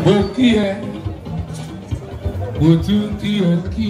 Mo kí ẹ, mo tún kí ẹ kí.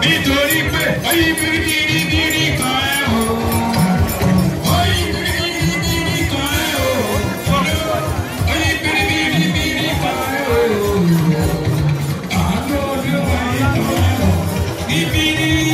Nítorí pé oyin biribiri kan ẹ o, oyin biribiri kan ẹ o, oyin biribiri kan ẹ o, àánú Olúwa yìí kan ẹ o, bíbí.